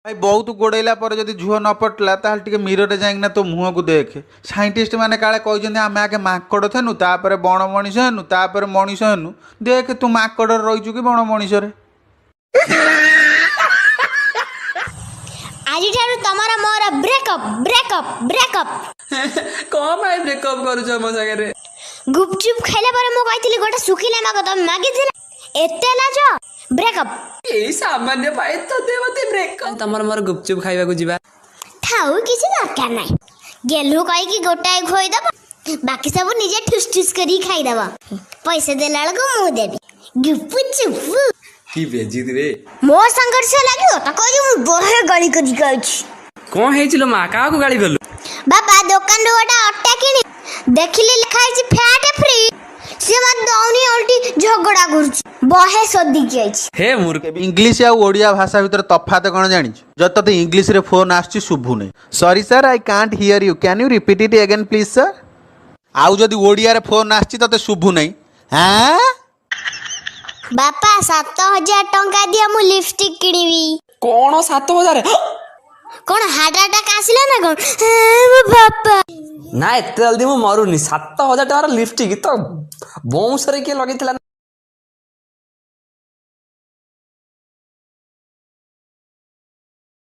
ଭାଇ, ବହୁତ ଗୋଡ଼େଇଲା ପରେ ଯଦି ଝୁଅ ନ ପଟିଲା, ତାହେଲେ ଟିକେ ମିରରରେ ଯାଇକିନା ତୋ ମୁହଁକୁ ଦେଖେ। ସାଇଣ୍ଟିଷ୍ଟ ମାନେ କାଳେ କହିଛନ୍ତି, ଆମେ ଆଗେ ମାଙ୍କଡ଼ ଥେନୁ, ତାପରେ ବଣ ମଣିଷ ହେନୁ, ତାପରେ ମଣିଷ ହେନୁ। ଦେଖେ, ତୁ ମାଙ୍କଡ଼ରେ ରହିଛୁ କି ବଣ ମଣିଷରେ। ଆଜିଠାରୁ ତମର ମୋର ବ୍ରେକଅପ୍, ବ୍ରେକଅପ୍, ବ୍ରେକଅପ୍। କଣ ପାଇଁ ବ୍ରେକଅପ୍ କରୁଛ ମୋ ସାଙ୍ଗରେ? ଗୁପଚୁପ୍ ଖାଇଲା ପରେ ମୁଁ କହିଥିଲି ଗୋଟେ ଶୁଖିଲା ମାଗ, ତମେ ମାଗିଥିଲ। ଏତେ ଲାଜ! ବ୍ରେକଅପ୍। ଏଇ ସାମାନ୍ୟ ପାଇଁ ତତେ ମତେ ବ୍ରେକଅପ୍? ତମର ମୋର ଗୁପଚୁପ୍ ଖାଇବାକୁ ଯିବା। ଥାଉ, କିଛି ଦରକାର ନାହିଁ। ଗେଲୁ କହିକି ଗୋଟାଏ ଖୋଇଦବ, ବାକି ସବୁ ନିଜେ ଠୁସ୍ ଠୁସ୍ କରିକି ଖାଇଦବ। ପଇସା ଦେଲା ବେଳକୁ ମୁଁ ଦେବି ଗୁପଚୁପ୍। କି ବେଜିତ୍ ରେ! ମୋ ସାଙ୍ଗରେ ସେ ଲାଗିବ, ତାକୁ ଆଜି ମୁଁ ବହେ ଗାଳି କରିକି ଆଉଛି। କଣ ହେଇଛି ଲୋ ମା? କାହାକୁ ଗାଳି କଲୁ? ବାପା, ଦୋକାନରୁ ଗୋଟେ ଅଟା କିଣି ଦେଖିଲି, ଲେଖା ହେଇଛି ଫ୍ୟାଟ୍ ଫ୍ରି। ସିଏ ମତେ ଦଉନି, ଓଲଟି ଝଗଡ଼ା କରୁଛି। ବହେ ସୋଦିକି ଆଇଛି। ହେ ମୂର୍ଖ। ଇଂଲିଶ ଆଉ ଓଡ଼ିଆ ଭାଷା ଭିତରେ ତଫାତ କ'ଣ ଜାଣିଛୁ? ଯଦି ତତେ ଇଂଲିଶରେ ଫୋନ୍ ଆସୁଛି, ଶୁଭୁନି, "ସରି sir, I କାଣ୍ଟ here you, can you repeat eat again please sir?" ଆଉ ଯଦି ଓଡ଼ିଆରେ ଫୋନ୍ ଆସୁଛି, ତତେ ଶୁଭୁନାହିଁ, ଆଁ? ବାପା, 7000 ଟଙ୍କା ଦିଅ, ମୁଁ ଲିପଷ୍ଟିକ୍ କିଣିବି। କଣ? 7000? କଣ ହାର୍ଟ ଆଟାକ୍ ଆସିଲା ନା କଣ? ମୋ ବାପା! ନା, ଏତେ ଜଲ୍ଦି ମୁଁ ମରୁନି। 7000 ଟଙ୍କାର ଲିପଷ୍ଟିକ୍ ତ ବଉଁଶରେ କିଏ ଲଗେଇଥିଲା?